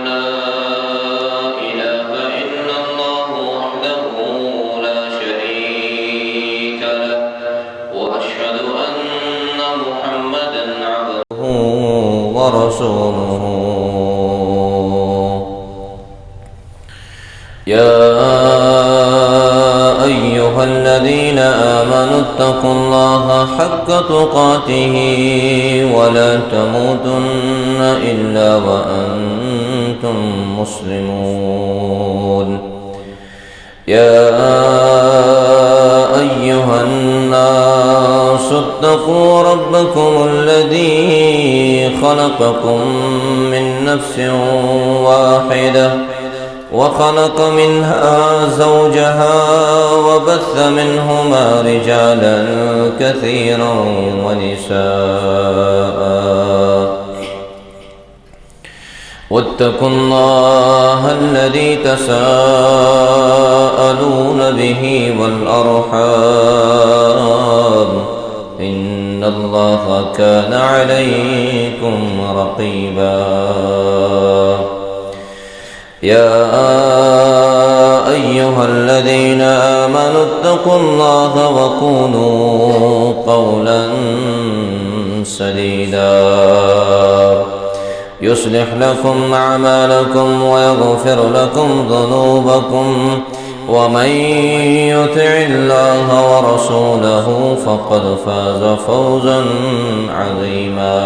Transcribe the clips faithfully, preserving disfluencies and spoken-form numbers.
لا إله إلا الله وحده لا شريك له، وأشهد أن محمدا عبده ورسوله. يا أيها الذين آمنوا اتقوا الله حق تقاته ولا تموتن إلا وأنتم مسلمون. يا أيها الناس اتقوا ربكم الذي خلقكم من نفس واحدة وخلق منها زوجها وبث منهما رجالا كثيرا ونساء. واتقوا الله الذي تساءلون به والأرحام، إن الله كان عليكم رقيبا. يا أيها الذين آمنوا اتقوا الله وقولوا قولا سديدا، يصلح لكم أعمالكم ويغفر لكم ذنوبكم، ومن يطع الله ورسوله فقد فاز فوزا عظيما.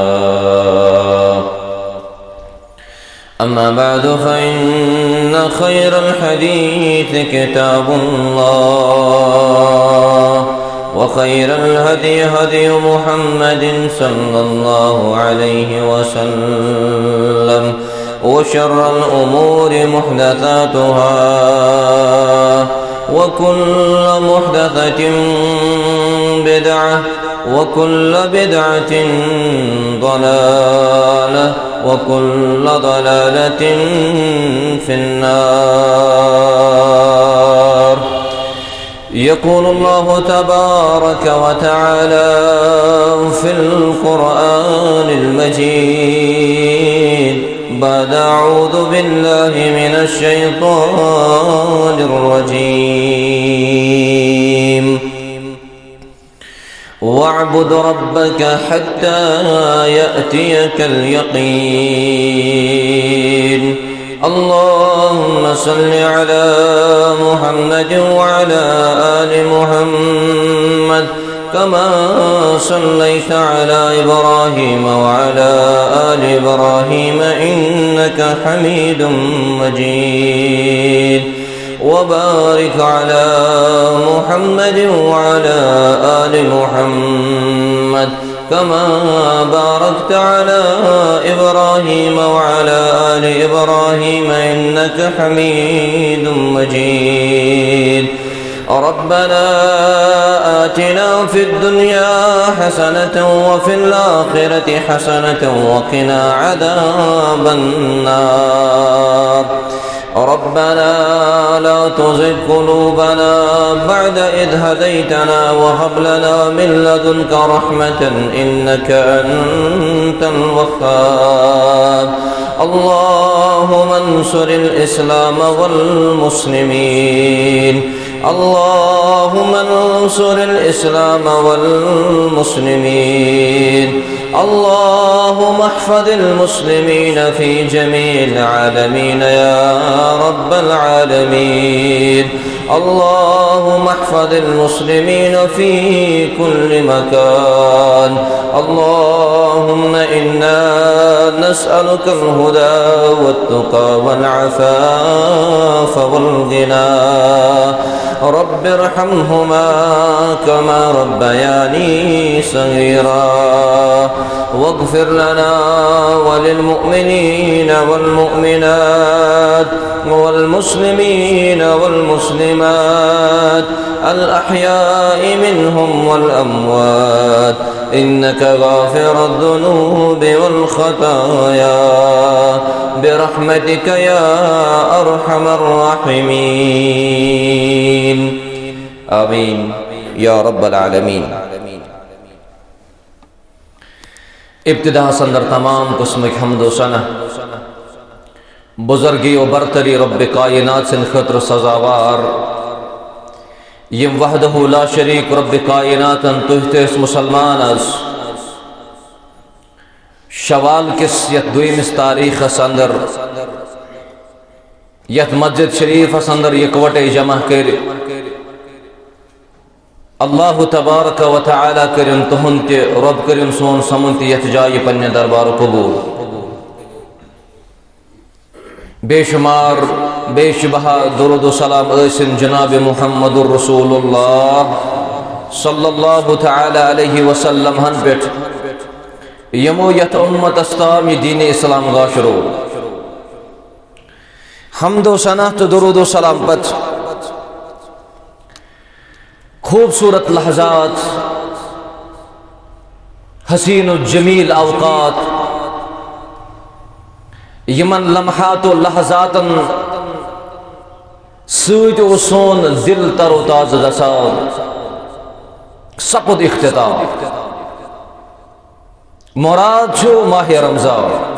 أما بعد، فإن خير الحديث كتاب الله، وخير الهدي هدي محمد صلى الله عليه وسلم، وشر الأمور محدثاتها، وكل محدثة بدعة، وكل بدعة ضلالة، وكل ضلالة في النار. يقول الله تبارك وتعالى في القرآن المجيد بعد أعوذ بالله من الشيطان الرجيم: واعبد ربك حتى يأتيك اليقين. اللهم صل على محمد وعلى آل محمد كما صليت على إبراهيم وعلى آل إبراهيم إنك حميد مجيد. وبارك على محمد وعلى آل محمد كما باركت على إبراهيم وعلى آل إبراهيم إنك حميد مجيد. ربنا آتنا في الدنيا حسنة وفي الآخرة حسنة وقنا عذاب النار. ربنا لا تزغ قلوبنا بعد إذ هديتنا وهب لنا من لدنك رحمة إنك أنت الوهاب. اللهم انصر الإسلام والمسلمين. اللهم انصر الإسلام والمسلمين. اللهم احفظ المسلمين في جميع العالمين يا رب العالمين. اللهم احفظ المسلمين في كل مكان. اللهم إنا نسألك الهدى والتقى والعفاف والغنى. رب ارحمهما كما ربياني صغيرا. واغفر لنا وللمؤمنين والمؤمنات والمسلمين والمسلمات الأحياء منهم والأموات إنك غافر الذنوب والخطايا برحمتك يا أرحم الراحمين. آمين يا رب العالمين. ابتداء اندر تمام قسمک حمد و ثنا بزرگی و برتری رب کائنات سٕنٛدِ خٲطرٕ سزاوار، یم وحدہ لا شریک رب کائناتن تُہۍ تہِ ٲسۍ مسلمان از۔ شوال کِس یتھ دوٚیمِس تاریخس اندر، یتھ مسجد شریفس اندر اکوٹے جمع کٔرۍ، اللہ تبارک و تعالیٰ کٔرِن تُہُنٛد تہِ، رۄب کٔرِن سون سمُن تہِ یتھ جایہِ پننہِ دربارٕ قبول۔ بے شمار، بے شبہ درود و سلام ٲسِن جناب محمد رسول اللہ صلی اللہ تعالیٰ علیہ وسلم ہن پٮ۪ٹھ، یمو یتھ امتس تام یہِ دین اسلام گاشرو۔ حمد و ثنا تہٕ درود و سلام پتہٕ خوبصورت لحظات، حسین و جمیل اوقات، یمن لمحات و لحظاتن سۭتۍ اوس سون دل تر و تازٕ گژھان، سپُد اختتام۔ مراد چھُ ماہ رمضان۔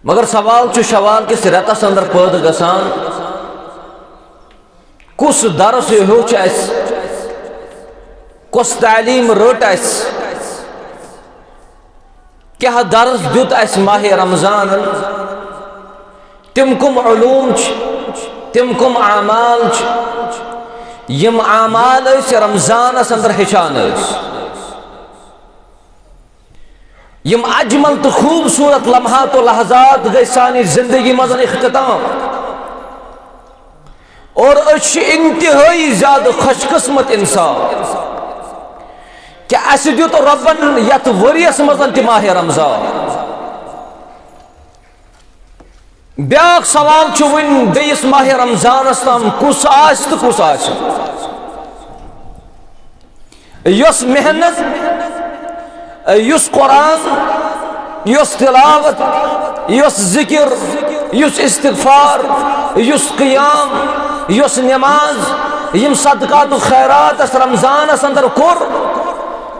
مگر سوال چھُ شوال کِس رٮ۪تس اندر پٲدٕ گژھان، کُس درس ہیوٚچھ اَسہِ، کۄس تعلیٖم رٔٹ اَسہِ، کیٛاہ درس دیُت اَسہِ ماہِ رمضانن؟ تِم کٕم علوم چھِ، تِم کٕم اعمال چھِ، یِم اعمال أسۍ رمضانس اندر ہیٚچھان ٲسۍ؟ یِم اجمل تہٕ خوبصورت لمحات و لحظات گٔے سانہِ زندگی منٛز اختتام۔ اور أسۍ چھِ انتہٲئی زیادٕ خوش قسمت انسان کہ اَسہِ دیُت رۄبن یتھ ؤریس منٛز تہِ ماہِ رمضان۔ بیٛاکھ سوال چھُ وُنہِ بیٚیِس ماہِ رمضانس تام کُس آسہِ تہٕ کُس آسہِ نہٕ۔ یۄس محنت، یُس قرآن، یۄس تلاوت، یۄس ذکر، یُس استغفار، یُس قیام، یۄس نماز، یِم صدقات و خیرات اَسہِ رمضانس اندر کوٚر،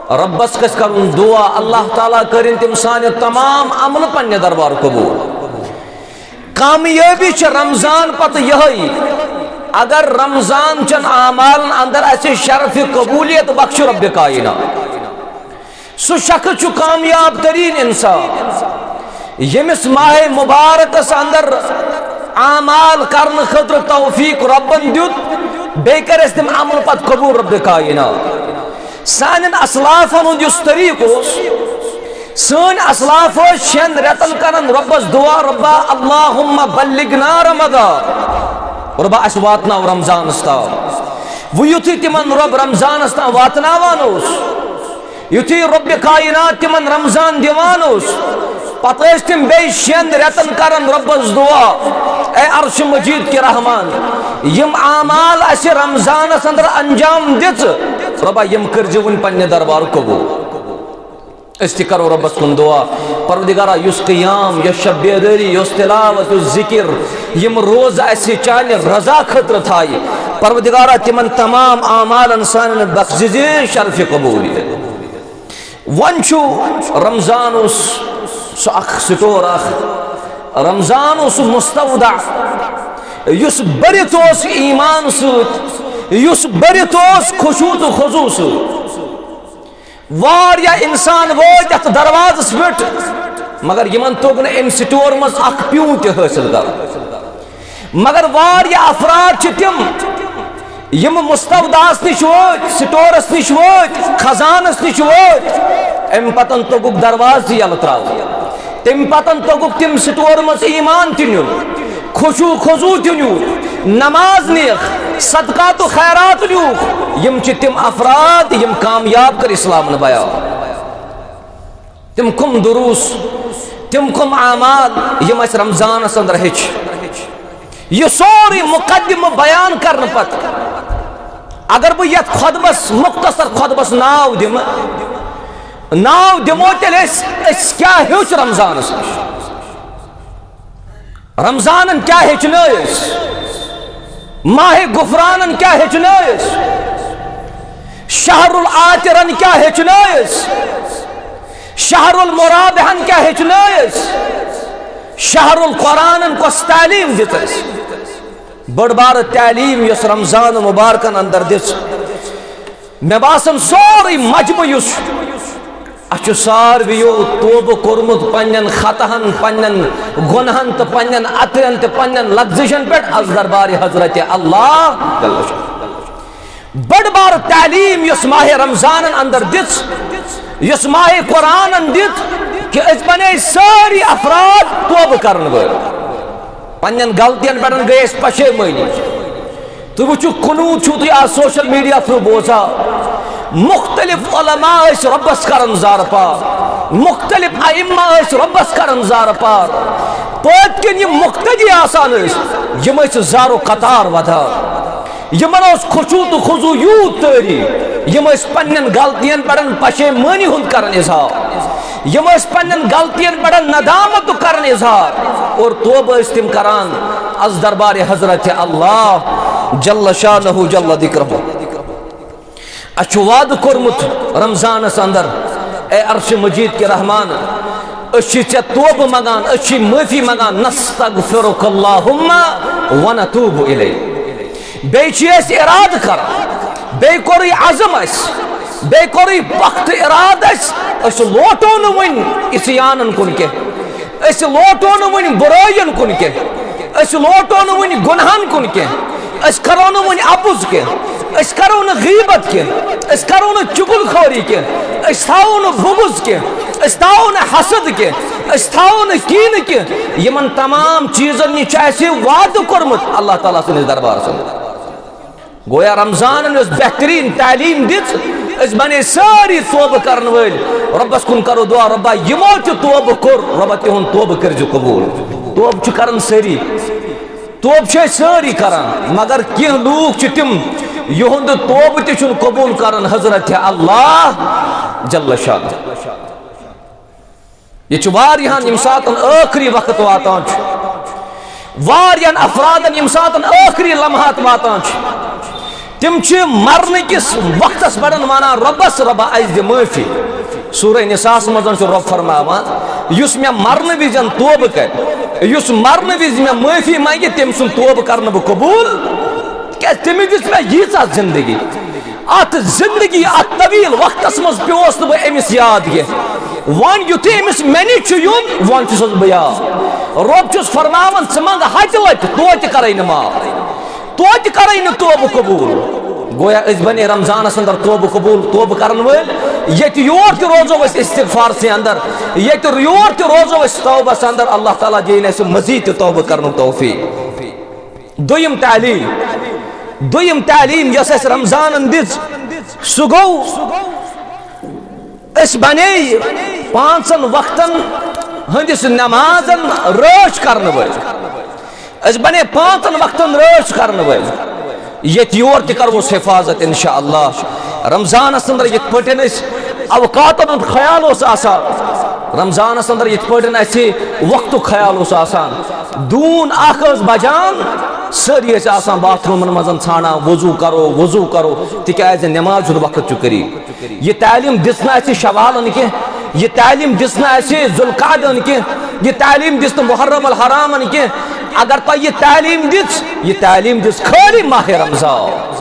رۄبس گژھِ کرُن دعا، اللہ تعالیٰ کٔرِن تِم سانہِ تمام عملہٕ پننہِ دربار قبول۔ کامیٲبی چھِ رمضان پتہٕ یِہوٚے، اگر رمضان چٮ۪ن اعمالن اندر اَسہِ شرف قبولیت بخشہِ رب کائنات۔ سُہ شخص چھُ کامیاب تریٖن انسان، ییٚمِس ماہِ مبارکس اندر اعمال کرنہٕ خٲطرٕ توفیق رۄبن دیُت، بیٚیہِ کٔرۍ اَسہِ تِم عمل پتہٕ قبول رب کائنات۔ سانٮ۪ن اسلافن ہُنٛد یُس طریٖقہٕ اوس، سٲنۍ اسلاف ٲسۍ شٮ۪ن رٮ۪تن کران رۄبس دعا، "رۄبا، اللہم بلغنا رمضان"، رۄبا، اَسہِ واتناو رمضانس تام۔ وۄنۍ یُتھُے تِمن رۄب رمضانس تام واتناوان اوس، یُتھُے رۄبِ کائنات تِمن رمضان دِوان اوس، پتہٕ ٲسۍ تِم بیٚیہِ شٮ۪ن رٮ۪تن کران رۄبس دعا، "اے عرش مجید کہِ رحمان، یِم اعمال اَسہِ رمضانس اندر انجام دِژٕ، رۄبا، یِم کٔرزِ وۄنۍ پننہِ دربار قبول۔" أسۍ تہِ کرو رۄبس کُن دعا، پروردگارا، یُس قیام، یۄس شب بیدٲری، یۄس تلاوت، یُس ذکر، یِم روزٕ اَسہِ چانہِ رضا خٲطرٕ تھایہِ، پروردگارا، تِمن تمام اعمالن سانٮ۪ن بخشزِ شرفِ قبولیت۔ وۄنۍ چھُ رمضان اوس سُہ اکھ سٹور اکھ، رمضان اوس سُہ مستودع یُس بٔرِتھ اوس ایمان سۭتۍ، یُس بٔرِتھ اوس خشوع تہٕ خضوع سۭتۍ۔ واریاہ انسان وٲتۍ اتھ دروازس پٮ۪ٹھ، مگر یِمن توٚگ نہٕ امہِ سٹور منٛز اکھ پیوٗنٛت تہِ حٲصِل کرُن۔ مگر واریاہ افراد چھِ تِم، یِم مستودعس نِش وٲتۍ، سٹورس نِش وٲتۍ، خزانس نِش وٲتۍ، امہِ پتن توٚگُکھ دروازٕ تہِ یلہٕ تراوُن۔ تمہِ پتن توٚگُکھ تِم سٹور منٛز ایمان تہِ نیُن، خشوع خضوع تہِ نیوٗکھ، نماز نِیَکھ، صدقات و خیرات نیوٗکھ۔ یِم چھِ تِم افراد یِم کامیاب کٔر اسلامن بیان۔ تِم کم دروس، تِم کم اعمال یِم اَسہِ رمضانس اندر ہیٚچھ۔ یہِ سورُے مقدمہٕ بیان کرنہٕ پتہٕ اگر بہٕ یتھ خطبس، مختصر خطبس ناو دِمہٕ، ناو دِمو، تیٚلہِ أسۍ، أسۍ کیٛاہ ہیوٚچھ رمضانس نِش؟ رمضانن کیٛاہ ہیٚچھنٲے أسۍ؟ ماہِ غفرانن کیٛاہ ہیٚچھنٲے أسۍ؟ شہر العاطرن کیٛاہ ہیٚچھنٲے أسۍ؟ شہر المرابحن کیٛاہ ہیٚچھنٲے أسۍ؟ شہر القرآنن کۄس تعلیٖم دِژ اَسہِ؟ بٔڑ بارٕ تعلیٖم یۄس رمضان مبارکن اندر دِژ۔ مےٚ باسان سورُے مجموعہٕ یُس چھُ، اَسہِ چھُ ساروِیو توبہٕ کوٚرمُت پننٮ۪ن خطاہن، پننٮ۪ن گۄنہن تہٕ پننٮ۪ن عطرن تہٕ پننٮ۪ن لغزشن پٮ۪ٹھ از دربارِ حضرت اللہ جل شانہ۔ بٔڑ بار تعلیٖم یۄس ماہِ رمضانن اندر دِژ، یۄس ماہِ قرآنن دِژ، کہِ أسۍ بنے سٲری افراد توبہٕ کرن وٲلۍ۔ پننٮ۪ن غلطین پٮ۪ٹھ گٔے أسۍ پشیمٲنی۔ تُہۍ وٕچھِو، قنوٗت چھِو تُہۍ آز سوشل میڈیا تھرو بوزان۔ مختلف علماء ٲسۍ رۄبس کران زارٕ پار، مختلف ائمہ ٲسۍ رۄبس کران زارٕ پار۔ پٔتۍ کِنۍ یِم مقتدی آسان ٲسۍ، یِم ٲسۍ زارو قطار ودان۔ یِمن اوس خشوع تہٕ خضوع یوٗت طٲری، یِم ٲسۍ پننٮ۪ن غلطین پٮ۪ٹھ پشیمٲنی ہُنٛد کران اظہار، یِم ٲسۍ پننٮ۪ن غلطین پٮ۪ٹھ ندامت کران اظہار، اور توبہٕ ٲسۍ تِم کران از دربارِ حضرت اللہ جل شانہ جل ذکرہ۔ اَسہِ چھُ وعدٕ کوٚرمُت رمضانس اندر، اے عرش مجید کہِ رحمان، أسۍ چھِ ژےٚ توبہٕ منگان، أسۍ چھِ معٲفی منگان، نستغفرک اللہم ونتوب الیک۔ بیٚیہِ چھِ أسۍ ارادٕ کران، بیٚیہِ کوٚرُے عزم اَسہِ، بیٚیہِ کوٚرُے پختہٕ ارادٕ اَسہِ، أسۍ لوٹو نہٕ وۄنۍ عصیانن کُن کینٛہہ، أسۍ لوٹو نہٕ وۄنۍ بُرٲیَن کُن کینٛہہ، أسۍ لوٹو نہٕ وۄنۍ گۄنہَن کُن کینٛہہ، أسۍ کرو نہٕ وۄنۍ اَپُز کینٛہہ، أسۍ کرو نہٕ غیبت کینٛہہ، أسۍ کرو نہٕ چُغل خوری کینٛہہ، أسۍ تھاوو نہٕ بغض کینٛہہ، أسۍ تھاوو نہٕ حسد کینٛہہ، أسۍ تھاوو نہٕ کینٛہہ۔ یِمن تمام چیٖزن نِش چھُ اَسہِ وعدٕ کوٚرمُت اللہ تعالیٰ سٕنٛدِس دربارس منٛز۔ گویا رمضانن یۄس بہتریٖن تعلیٖم دِژ، أسۍ بنے سٲری توبہٕ کرن وٲلۍ۔ رۄبس کُن کرو دعا، رۄبا، یِمو تہِ توبہٕ کوٚر، رۄبا، تِہُنٛد توبہٕ کٔرزِ قبوٗل۔ توبہٕ چھِ کران سٲری، توبہٕ چھِ أسۍ سٲری کران، مگر کینٛہہ لوٗکھ چھِ تِم، یِہُنٛد توبہٕ تہِ چھُنہٕ قبوٗل کران حضرت اللہ جل شانہ۔ یہِ چھُ واریاہن، ییٚمہِ ساتہٕ ٲخری وقت واتان چھُ، واریاہن افرادن ییٚمہِ ساتہٕ ٲخری لمحات واتان چھِ، تِم چھِ مرنہٕ کِس وقتس پٮ۪ٹھ ونان، "رۄبس، رۄبا، اسہِ دِ معٲفی۔" سورہ نساء منٛز چھُ رۄب فرماوان، یُس مےٚ مرنہٕ وِزِ توبہٕ کرِ، یُس مرنہٕ وِزِ مےٚ معٲفی منگہِ، تٔمۍ سُنٛد توبہٕ کرنہٕ بہٕ قبوٗل، کیازِ تٔمِس دِژ مےٚ ییٖژاہ زندگی۔ اتھ زندگی، اتھ طویل وقتس منٛز پیوس نہٕ بہٕ أمِس یاد کینٛہہ۔ وۄنۍ یُتھُے أمِس مےٚ نِش چھُ یُن، وۄنۍ چھُسس بہٕ یاد۔ رۄب چھُس فرماوان، ژٕ منٛگ ہتہِ لٹہِ، توتہِ کرے نہٕ معاف، توتہِ کرے نہٕ توبہٕ قبوٗل۔ گویا أسۍ بنے رمضانس اندر توبہٕ قبوٗل، توبہٕ کرن وٲلۍ۔ ییٚتہِ یور تہِ روزو أسۍ استغفار سٕے اندر، ییٚتہِ یور تہِ روزو أسۍ توبس اندر، اللہ تعالیٰ دِیِن اَسہِ مزید تہِ توبہٕ کرنُک توفیق۔ دوٚیِم تعلیٖم، دوٚیِم تعلیٖم یۄس اَسہِ رمضانن دِژ، سُہ گوٚو، أسۍ بنے پانٛژن وقتن ہٕنٛدِس نمازن رٲچھ کرنہٕ وٲلۍ۔ أسۍ بنے پانٛژن وقتن رٲچھ کرنہٕ وٲلۍ۔ ییٚتہِ یور تہِ کرو أسۍ حفاظت انشاءاللہ۔ رمضانس اندر یِتھ پٲٹھۍ أسۍ اوقاتن ہُنٛد خیال اوس آسان، رمضانس اندر یِتھ پٲٹھۍ اَسہِ وقتُک خیال اوس آسان، دوٗن اکھ ٲس بجان، سٲری ٲسۍ آسان باتھ روٗمن منٛز ژھانڈان، وضو کرو، وضو کرو، تِکیازِ نماز ہُنٛد وقت چھُ قریب۔ یہِ تعلیٖم دِژ نہٕ اَسہِ شوالن کینٛہہ، یہِ تعلیٖم دِژ نہٕ اَسہِ ذوالقعدن کینٛہہ، یہِ تعلیٖم دِژ نہٕ محرم الحرامن کینٛہہ۔ اگر تۄہہِ یہِ تعلیٖم دِژ، یہِ تعلیٖم دِژ خٲلی ماہِ رمضان۔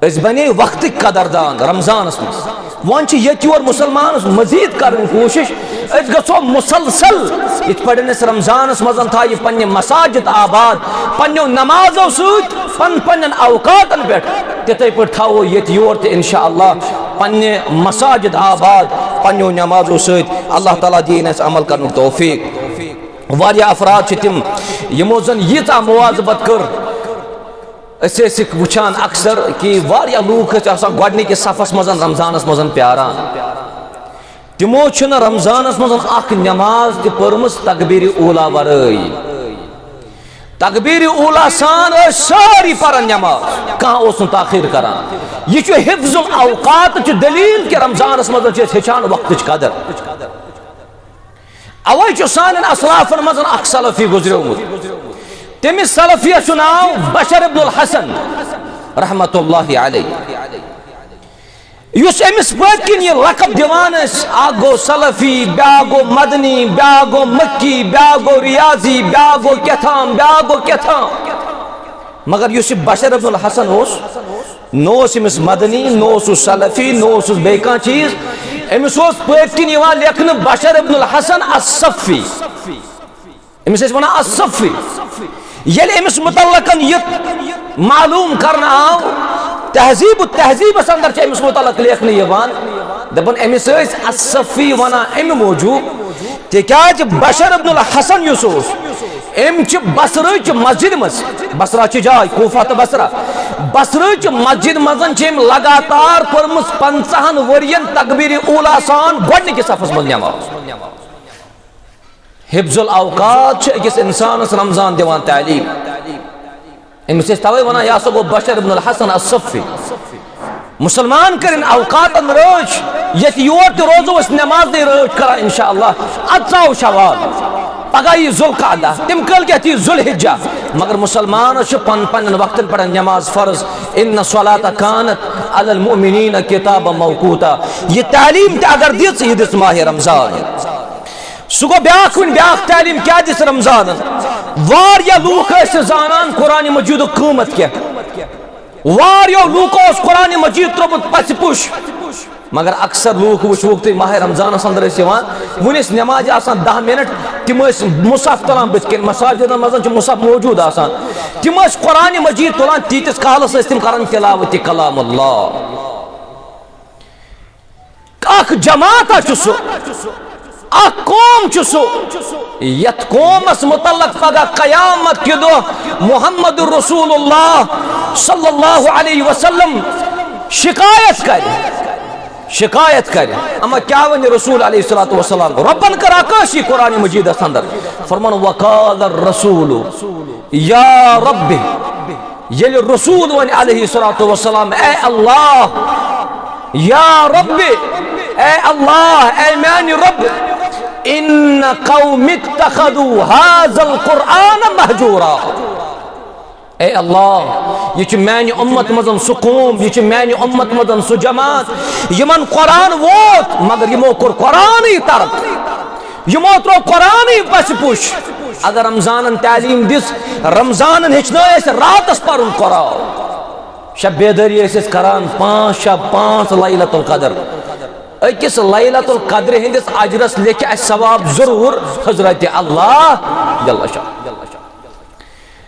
أسۍ بنے وقتٕکۍ قدردان رمضانس منٛز۔ وۄنۍ چھِ ییٚتہِ یور مُسلمانس مزید کرٕنۍ کوٗشش، أسۍ گژھو مسلسل یِتھ پٲٹھۍ أسۍ رمضانس منٛز تھایہِ پننہِ مساجد آباد، پننیو نمازو سۭتۍ، پن پننٮ۪ن اوقاتن پٮ۪ٹھ، تِتھے پٲٹھۍ تھاوو ییٚتہِ یور تہِ انشاءاللہ پننہِ مساجد آباد، پننیو نمازو سۭتۍ۔ اللہ تعالیٰ دِیِن اَسہِ عمل کرنُک توفیق۔ واریاہ افراد چھِ تِم، یِمو زن ییٖژاہ مواظبت کٔر۔ أسۍ ٲسِکھ وٕچھان اکثر کہِ واریاہ لوٗکھ ٲسۍ آسان گۄڈٕنِکِس صفس منٛز رمضانس منٛز پیاران۔ تِمو چھُنہٕ رمضانس منٛز اکھ نماز تہِ پٔرمٕژ تکبیرِ اولا ورٲے۔ تکبیرِ اولا سان ٲسۍ سٲری پران نماز، کانٛہہ اوس نہٕ تاخیر کران۔ یہِ چھُ حفظ الاوقات چہِ دلیل کہِ رمضانس منٛز چھِ أسۍ ہیٚچھان وقتٕچ قدر۔ اوے چھُ سانٮ۪ن اسلافن منٛز اکھ سلفی گُزریومُت۔ تٔمِس سلفیس چھُ ناو بشر ابن الحسن رحمت اللہ علیہ۔ یُس أمِس پٔتۍ کِنۍ یہِ لقب دِوان ٲسۍ، اکھ گوٚو سلفی، بیٛاکھ گوٚو مدنی، بیٛاکھ گوٚو مکی، بیٛاکھ گوٚو ریاضی، بیٛاکھ گوٚو کیٛاہ تام، بیٛاکھ گوٚو کیٛاہ تام۔ مگر یُس یہِ بشر ابن الحسن اوس، نہ اوس أمِس مدنی، نہ اوسُس سلفی، نہ اوسُس بیٚیہِ کانٛہہ چیٖز۔ أمِس اوس پٔتۍ کِنۍ یِوان لیکھنہٕ بشر ابن الحسن الصفی۔ أمِس ٲسۍ وَنان الصفی۔ ییٚلہِ أمِس متعلقن یہِ معلوم کرنہٕ آو، تہذیب التہذیبس اندر چھِ أمِس متعلق لیکھنہٕ یِوان، دَپان أمِس ٲسۍ الصفی وَنان اَمہِ موٗجوٗب، تِکیٛازِ بشر ابن الحسن یُس اوس، أمۍ چھِ بصرٕچ مسجد منٛز، بصرہ چھِ جاے، کوفہ تہٕ بصرہ، بصرٕچ مسجد منٛز چھِ أمۍ لگاتار پٔرمٕژ پنٛژاہن ؤرین تکبیر اولا سان گۄڈٕنِکِس صفس منٛز نماز۔ حفظ الاوقات چھُ أکِس انسانس رمضان دِوان تعلیٖم۔ أمِس ٲسۍ توے وَنان، یہِ ہسا گوٚو بشر ابن الحسن الصفی۔ مسلمان کٔرِن اوقاتن رٲچھ، ییٚتہِ یور تہِ روزو أسۍ نماز نٕے رٲچھ کران انشاءاللہ۔ اَدٕ ژاو شوال، پگاہ یی ذوالقعدہ، تَمہِ کٲلۍ کیٛاہ تہِ یی ذوالحجہ۔ مگر مسلمانس چھُ پن پننٮ۪ن وقتن پران نماز فرض۔ ان الصلاۃ کانت علی المؤمنین کتابا موقوتا۔ یہِ تعلیٖم تہِ اگر دِژ، یہِ دِژ ماہِ رمضان۔ سُہ گوٚو بیٛاکھ وٕنۍ بیٛاکھ تعلیٖم کیٛاہ دِژ رمضانن۔ واریاہ لوٗکھ ٲسۍ نہٕ زانان قرآن مجیدُک قۭمت کینٛہہ۔ واریاہو لوٗکو اوس قرآن مجید ترٛوومُت پژھِ پُش۔ مگر اکثر لوٗکھ وٕچھوُکھ تُہۍ ماہِ رمضانس اندر ٲسۍ یِوان، وٕنہِ ٲسۍ نمازِ آسان دَہ منٹ، تِم ٲسۍ مصحف تُلان بٕتھِ کَنۍ، مساجدن منٛز چھُ مصحف موجود آسان، تِم ٲسۍ قرآن مجید تُلان، تیٖتِس کالس ٲسۍ تِم کران تلاوت کلام اللہ۔ اکھ جماعت چھُ سُہ، اکھ قوم چھُ سُہ، یتھ قومس متعلق پگاہ قیامت کہِ دۄہ محمد رسول اللہ صلی اللہ علیہ وسلم شکایت کرِ، شکایت کرِ۔ اما کیا ونہِ رسول علیہ الصلوۃ والسلام؟ ربن کر عکاسی قرآن مجیدس اندر، فرمان، وقال الرسول یا رب۔ ییٚلہِ رسول ونہِ علیہ الصلوۃ والسلام، اے اللہ، یا رب، اے اللہ، اے میانہِ رب، ان قوم اتخذوا هذا القرآن مهجورا۔ اے اللہ، یہِ چھُ میانہِ امت منٛز سُہ قوم، یہِ چھُ میانہِ امت منٛز سُہ جماعت، یِمن قرآن ووت مگر یِمو کوٚر قرآنٕے ترک۔ یِمو ترٛوو قرآنٕے پژھِ پُش۔ اگر رمضانن تعلیٖم دِژ، رمضانن ہیٚچھنٲے اَسہِ راتس پرُن قرآن۔ شب بیدٲری ٲسۍ أسۍ کران پانٛژھ شب، پانٛژھ لیلۃ القدر۔ أکِس لیلۃ القدرِ ہٕنٛدِس اجرس لیکھِ اَسہِ ثواب ضروٗر حضرت اللہ جل شانہ۔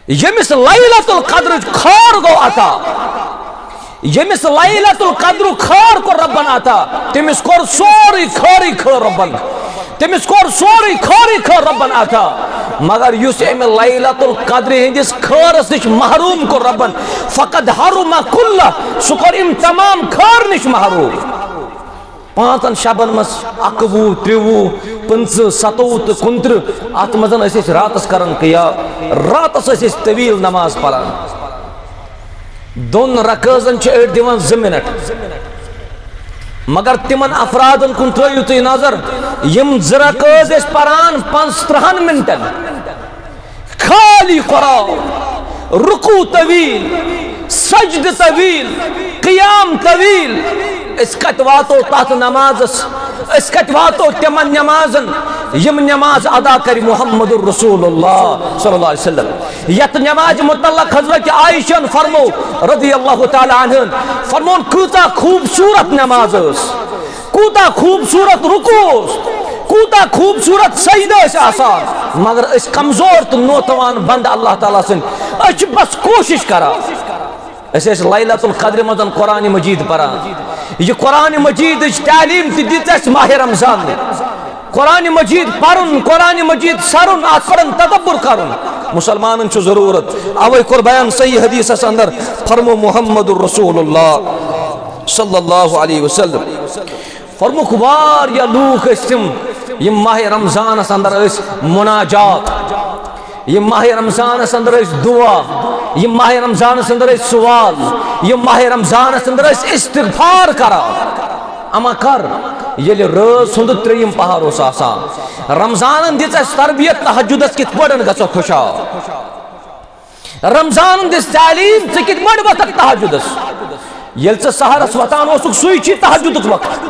ییٚمِس لیلۃ القدرٕچ خٲر گوٚو عطا، ییٚمِس لیلۃ القدرُک خٲر کوٚر ربن عطا، تٔمِس کوٚر سورُے خٲرٕے خٲر ربن، تٔمِس کوٚر سورُے خٲرٕے خٲر ربن عطا۔ مگر یُس اَمہِ لیلۃ القدرِ ہٕنٛدِس خٲرس نِش محروم کوٚر ربن، فقد حرم کلہ، سُہ کوٚر اَمہِ تمام خٲر نِش محروم۔ پانٛژن شبن منٛز اکوُہ، ترٛوُہ، پٕنٛژٕہ، ستووُہ تہٕ کُنترٕہ، اتھ منٛز ٲسۍ أسۍ راتس کران قیام، راتس ٲسۍ أسۍ طویل نماز پران۔ دۄن رکٲژن چھِ أڑۍ دِوان زٕ منٹ، مگر تِمن افرادن کُن ترٲیِو تُہۍ نظر، یِم زٕ رکٲژ ٲسۍ پران پانٛژترٕہن منٹن۔ خالی قرآن، رکوع طویل، سجدٕ طویل، قیام طویل۔ أسۍ کتہِ واتو تتھ نمازس؟ أسۍ کتہِ واتو تِمن نمازن، یِم نماز ادا کرِ محمد رسول اللہ صلی اللہ علیہ وسلم؟ یتھ نمازِ متعلق حضرت عائشہ ہن فرمو رضی اللہ تعالی عنہ، فرمون، کۭژاہ خوبصورت نماز ٲس، کوٗتاہ خوٗبصوٗرت رُکوٗع اوس، کوٗتاہ خوٗبصوٗرت سجدٕ ٲسۍ آسان، مگر أسۍ کمزور تہٕ نوتوان بندٕ اللہ تعالیٰ سٕنٛدۍ، أسۍ چھِ بس کوٗشِش کران۔ أسۍ ٲسۍ لیلۃ القدرِ منٛز قرآن مجید پران۔ یہِ قرآن مجیدٕچ تعلیٖم تہِ دِژ اَسہِ ماہِ رمضان۔ قرآن مجید پرُن، قرآن مجید سرُن، اتھ پرن تدبر کرُن مسلمانن چھُ ضروٗرت۔ اوے کوٚر بیان صحیح حدیثس اندر، فرمو محمد رسول اللہ صلی اللہ علیہ وسلم۔ فرموک، واریاہ لوٗکھ ٲسۍ تِم، یِم ماہِ رمضانس اندر ٲسۍ مناجات، یِم ماہِ رمضانس اندر ٲسۍ دعا، یِم ماہِ رمضانس اندر ٲسۍ سوال، یِم ماہِ رمضانس اندر ٲسۍ استغفار کران۔ اما کر، ییٚلہِ رٲژ ہُنٛد ترٛیٚیِم پہر اوس آسان، رمضانن دِژ اَسہِ تربیت تہجدس کِتھ پٲٹھۍ گژھو خۄشحال۔ رمضانن دِژ تعلیٖم، ژٕ کِتھ پٲٹھۍ وۄتھکھ تہجدس؟ ییٚلہِ ژٕ سحرس وۄتھان اوسُکھ، سُے چھُے تہجدُک وقت۔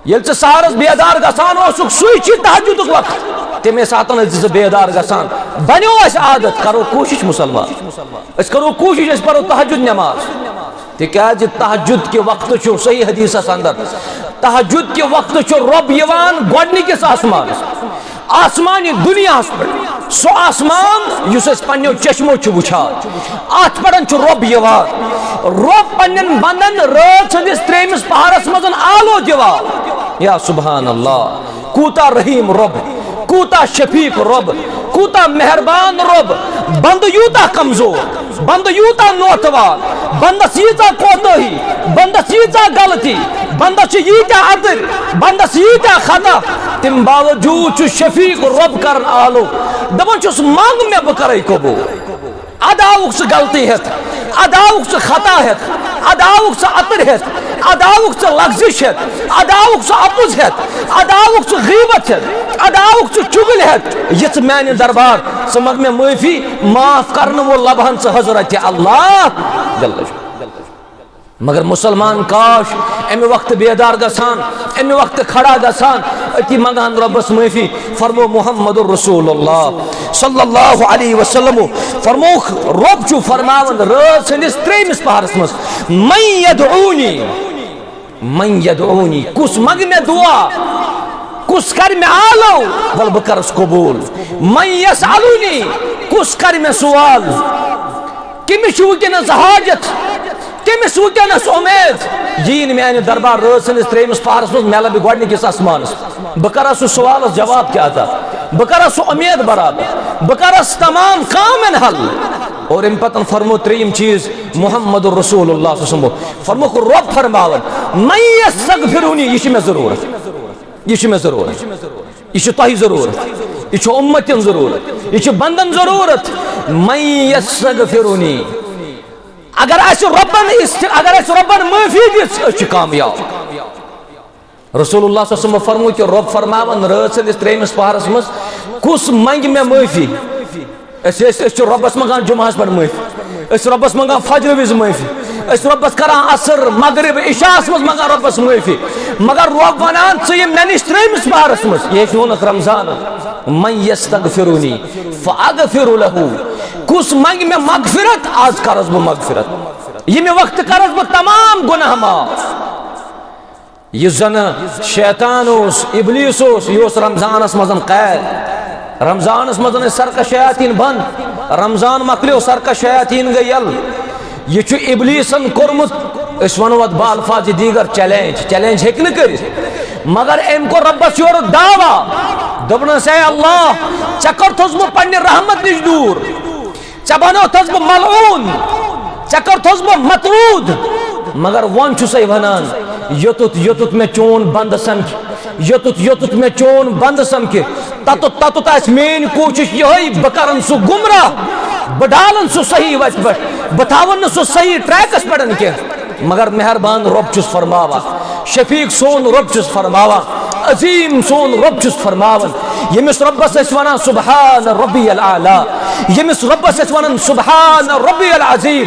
ییٚلہِ ژٕ سحرس بیدار گژھان اوسُکھ، سُے چھُے تہجدُک وقت۔ تَمے ساتن ٲسۍ زِ ژٕ بیدار گژھان۔ بنیو اَسہِ عادت، کرو کوٗشِش مُسلمان، أسۍ کرو کوٗشِش، أسۍ پرو تہجد نماز۔ تِکیازِ تہجد کہِ وقتہٕ چھُ صحیح حدیثس اندر، تہجد کہِ وقتہٕ چھُ رۄب یِوان گۄڈٕنِکِس آسمانس، آسمانہِ دُنیاہس پٮ۪ٹھ۔ سُہ آسمان یُس أسۍ پننیو چشمو چھِ وٕچھان، اتھ پٮ۪ٹھ چھُ رۄب یِوان۔ رۄب پننٮ۪ن بندن رٲژ ہٕنٛدِس ترٛیٚیمِس پہرس منٛز آلو دِوان۔ یا سبحان اللہ، کوٗتاہ رحیم رۄب، کوٗتاہ شفیق رۄب، کوٗتاہ مہربان رۄب۔ بندٕ یوٗتاہ کمزور، بندٕ یوٗتاہ نوتوان، بندس ییٖژاہ کوتٲہی، بندس ییٖژاہ غلطی، بندس چھِ ییٖتیٛاہ اَدٕرۍ، بندس ییٖتیٛاہ خطا، تَمہِ باوجوٗد چھُ شفیق رۄب کران آلو۔ دپان چھُس، منٛگ مےٚ، بہٕ کرے قبوٗل۔ ادٕ آوُکھ ژٕ غلطی ہٮ۪تھ، ادٕ آوُکھ ژٕ خطا ہٮ۪تھ، ادٕ آوُکھ ژٕ اَتٕرۍ ہٮ۪تھ، ادٕ آوُکھ ژٕ لغزش ہٮ۪تھ، ادٕ آوُکھ ژٕ اپُز ہٮ۪تھ، ادٕ آوُکھ ژٕ غیبت ہٮ۪تھ، ادٕ آوُکھ ژٕ چُگلۍ ہٮ۪تھ۔ یِژھ میانہِ دربار، ژٕ منٛگ مےٚ معٲفی، معاف کرنہٕ وول لبہن ژٕ حضرت اللہ جل جلالہ۔ مگر مسلمان کاش امہِ وقتہٕ بیدار گژھان، امہِ وقتہٕ کھڑا گژھان، أتی منگان رۄبس معٲفی۔ فرمو محمد رسول اللہ صلی اللہ علیہ وسلم، فرموکھ، رۄب چھُ فرماوان رٲژ ہٕنٛدِس ترٛیٚیمِس پہرس منٛز، "من یدعونی، من یدعونی"، کُس منگہِ مےٚ دعا، کُس کرِ مےٚ آلو، ول بہٕ کرس قبول۔ "من یسألونی"، کُس کرِ مےٚ سوال۔ کٔمِس چھُ وٕنکیٚنَس حاجت؟ کٔمِس وٕنکیٚنَس اُمید؟ یہِ یِن میانہِ دربار رٲژ ہٕنٛدِس ترٛیٚیِمِس پہرَس منٛز، مےٚ لَبہِ گۄڈٕنِکِس آسمانَس۔ بہٕ کَرٕ سُہ سوالَس جواب تہِ عطا۔ بہٕ کَرٕ سُہ اُمید برابر۔ بہٕ کَرٕ تمام کامٮ۪ن حل۔ اور اَمہِ پَتہٕ فرمو ترٛیٚیِم چیٖز محمد رسول اللہ صلی اللہ علیہ وسلم۔ فرموکھ رۄب فرماوان، "من یستغفرونی"، یہِ چھِ مےٚ ضروٗرت۔ یہِ چھِ مےٚ ضروٗرت۔ یہِ چھِ تۄہہِ ضروٗرت۔ یہِ چھِ اُمتَن ضروٗرت۔ یہِ چھِ بندن ضروٗرت۔ "من یستغفرونی"۔ اگر اسہِ رۄبن است-، اگر اسہِ رۄبن معٲفی دِژ، أسۍ چھِ کامیاب۔ رسول اللہ صلی اللہ علیہ وسلم فرمو کہ رۄب فرماوان رٲژ ہٕنٛدِس ترٛیٚیمِس پہرس منٛز، "کُس منگہِ مےٚ معٲفی؟" أسۍ ٲسۍ، أسۍ چھِ رۄبس منٛگان جمعہس پٮ۪ٹھ معٲفی، أسۍ چھِ رۄبس منٛگان فجرٕ وِزِ معٲفی، أسۍ چھِ رۄبس کران عصر، مغرب، عشاءس منٛز منٛگان رۄبس معٲفی۔ مگر رۄب ونان، "ژٕ یہِ مےٚ نِش ترٛیٚیمِس پہرس منٛز"، یہِ ہیٚچھنونکھ رمضانس۔ "من یستغفرنی فاغفر لہ"، کُس منگہِ مےٚ مغفرت، از کرس بہٕ مغفرت، ییٚمہِ وقتہٕ کرس بہٕ تمام گناہ معاف۔ یُس زن شیطان اوس، ابلیس اوس، یہِ اوس رمضانس منٛز قید۔ رمضانس منٛز ٲسۍ سرکش شیاطین بند، رمضان مۄکلیو، سرکش شیاطین گٔے یَلہٕ۔ یہِ چھُ ابلیسن کوٚرمُت، أسۍ ونو اتھ بالفاظ دیگر، چیلنج۔ چیلنج ہیٚکہِ نہٕ کٔرِتھ، مگر أمۍ کوٚر رۄبس یورٕ دعویٰ، دوٚپنس، "اے اللہ، ژےٚ کوٚرتھس بہٕ پننہِ رحمت نِش دوٗر، ژےٚ بنووتھس بہٕ ملعون، ژےٚ کوٚرتھس بہٕ مطرود، مگر وۄنۍ چھُسے ونان، یوٚتُتھ، یوٚتُتھ مےٚ چون بندٕ سمکھِ، یوٚتُتھ، یوٚتُتھ مےٚ چون بندٕ سمکھِ، تتُتھ، تتُتھ آسہِ میٲنۍ کوٗشش یِہوٚے، بہٕ کرن سُہ گمراہ، بہٕ ڈالن سُہ صحیح وتہِ پٮ۪ٹھ، بہٕ تھاون نہٕ سُہ صحیح ٹریکس پٮ۪ٹھ کینٛہہ۔" مگر مہربان رۄب چھُس فرماوان، شفیق سون رۄب چھُس فرماوان، عظیم سون رۄب چھُس فرماوان، ییٚمِس رۄبس أسۍ ونان سبحان ربی الاعلیٰ، ییٚمِس رۄبس أسۍ ونان سبحان ربی العظیم۔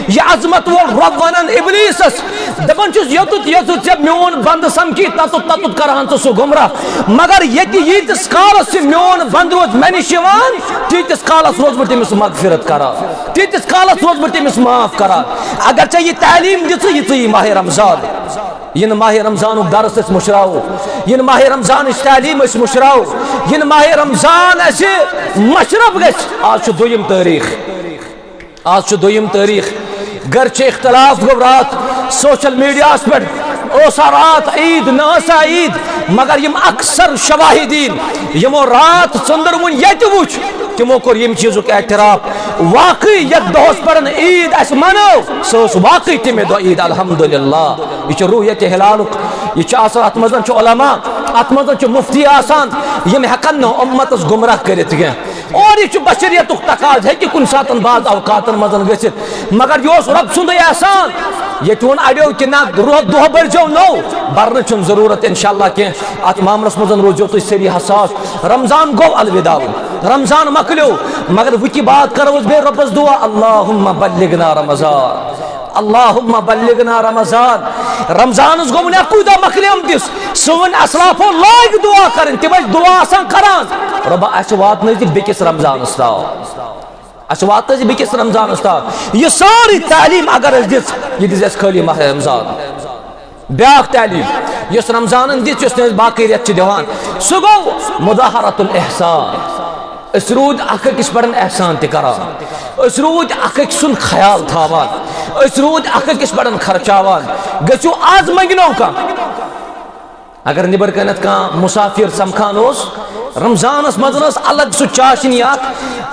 یہِ عظمت وول رۄب ونان ابلیسس، دپان چھُس، "یوٚتُتھ، یوٚتُتھ ژےٚ میون بندٕ سمکھی، تتُتھ، تتُتھ کرہن ژٕ سُہ گمراہ، مگر ییٚتہِ ییٖتِس کالس یہِ میون بندٕ روزِ مےٚ نِش یِوان، تیٖتِس کالس روزٕ بہٕ تٔمِس مغفرت کران، تیٖتِس کالس روزٕ بہٕ تٔمِس معاف کران۔ اگر ژےٚ یہِ تعلیٖم دِژٕے، یہِ ژٕے ماہِ رمضان، یِنہٕ ماہِ رمضانُک درس أسۍ مٔشراوو، یِنہٕ ماہِ رمضانٕچ تعلیٖم أسۍ مٔشراوو، یِنہٕ ماہِ رمضان اَسہِ مشرف گژھِ۔" آز چھُ دوٚیِم تٲریٖخ۔ آز چھُ دوٚیِم تٲریٖخ۔ گرچہِ اختلاف گوٚو راتھ سوشل میڈیاہَس پٮ۪ٹھ، اوسا راتھ عیٖد، نہ ٲسا عیٖد، مگر یِم اکثر شواہدیٖن، یِمو راتھ ژٔنٛدٕر وُنۍ ییٚتہِ وُچھ، تِمو کوٚر ییٚمہِ چیٖزُک اعتراف۔ واقعی یَتھ دۄہَس پٮ۪ٹھ عیٖد اَسہِ منٲو، سۄ ٲس واقعی تَمے دۄہ عیٖد، الحمدللہ۔ یہِ چھُ رؤیتِ ہلالُک، یہِ چھُ آسان، اَتھ منٛز چھُ علماء، اَتھ منٛز چھُ مُفتی آسان، یِم ہٮ۪کَن نہٕ اُمتَس گمراہ کٔرِتھ کینٛہہ۔ اور یہِ چھُ بشریتُک تقاضہٕ، ہیٚکہِ کُنہِ ساتہٕ بعض اوقاتن منٛز گٔژھِتھ، مگر یہِ اوس رۄب سُنٛدُے احسان۔ ییٚتہِ ووٚن اڑیو کہِ نہ، دۄہ، دۄہ بٔرۍزیو نو، برنٕچ چھُنہٕ ضروٗرت انشاءاللہ کینٛہہ۔ اتھ معاملس منٛز روٗزیو تُہۍ سٲری حساس۔ رمضان گوٚو الوداع، رمضان مۄکلیو، مگر وٕکہِ بعد کرو أسۍ بیٚیہِ رۄبس دعا، اللہم بلغنا رمضان۔ اللہم بلغنا رمضان۔ رمضانس گوٚو نہٕ کوٗتاہ مۄکلیومتِس۔ سٲنۍ اسلافو لٲگۍ دعا کرٕنۍ، تِم ٲسۍ دعا آسان کران، رۄبا، اسہِ واتنٲوۍ زِ بیٚکِس رمضانس تام، اسہِ واتنٲوۍ زِ بیٚکِس رمضانس تام۔ یہِ سٲرٕے تعلیٖم اگر اسہِ دِژ، یہِ دِژ اسہِ خٲلی ماہ رمضان۔ بیاکھ تعلیٖم یۄس رمضانن دِژ، یۄس نہٕ أسۍ باقٕے رٮ۪تھ چھِ دِوان، سُہ گوٚو مظاہرۃ الاحسان۔ أسۍ روٗدۍ اکھ أکِس پٮ۪ٹھ احسان تہِ کران، أسۍ روٗدۍ اکھ أکۍ سُنٛد خیال تھاوان، أسۍ روٗدۍ اکھ أکِس پٮ۪ٹھ خرچاوان۔ گٔژھِو، از منٛگنو کانٛہہ۔ اگر نیبر کنتھ کانٛہہ مسافر سمکھان اوس، رمضانس منٛز ٲس الگ سُہ چاشنی اکھ۔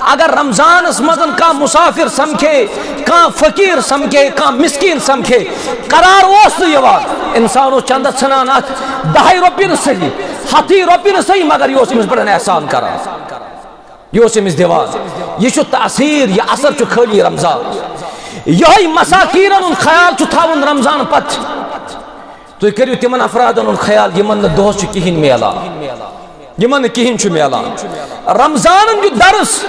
اگر رمضانس منٛز کانٛہہ مسافر سمکھے، کانٛہہ فقیر سمکھے، کانٛہہ مسکین سمکھے، قرار اوس نہٕ یِوان۔ انسان اوس چندس ژھٕنان اتھ دہے رۄپیہِ نہٕ صحیح، ہتھٕے رۄپیہِ نہٕ صحیح، مگر یہِ اوس أمِس پٮ۪ٹھ احسان کران، یہِ اوس أمِس دِوان۔ یہِ چھُ تاثیر، یہِ اثر چھُ خٲلی رمضان۔ یِہوٚے مساکیٖنن ہُنٛد خیال چھُ تھاوُن رمضان پتہٕ۔ تُہۍ کٔرِو تِمن افرادن ہُنٛد خیال، یِمن نہٕ دۄہس چھُ کِہیٖنۍ میلان، یِمن نہٕ کِہیٖنۍ چھُ میلان۔ رمضانن دیُت درس،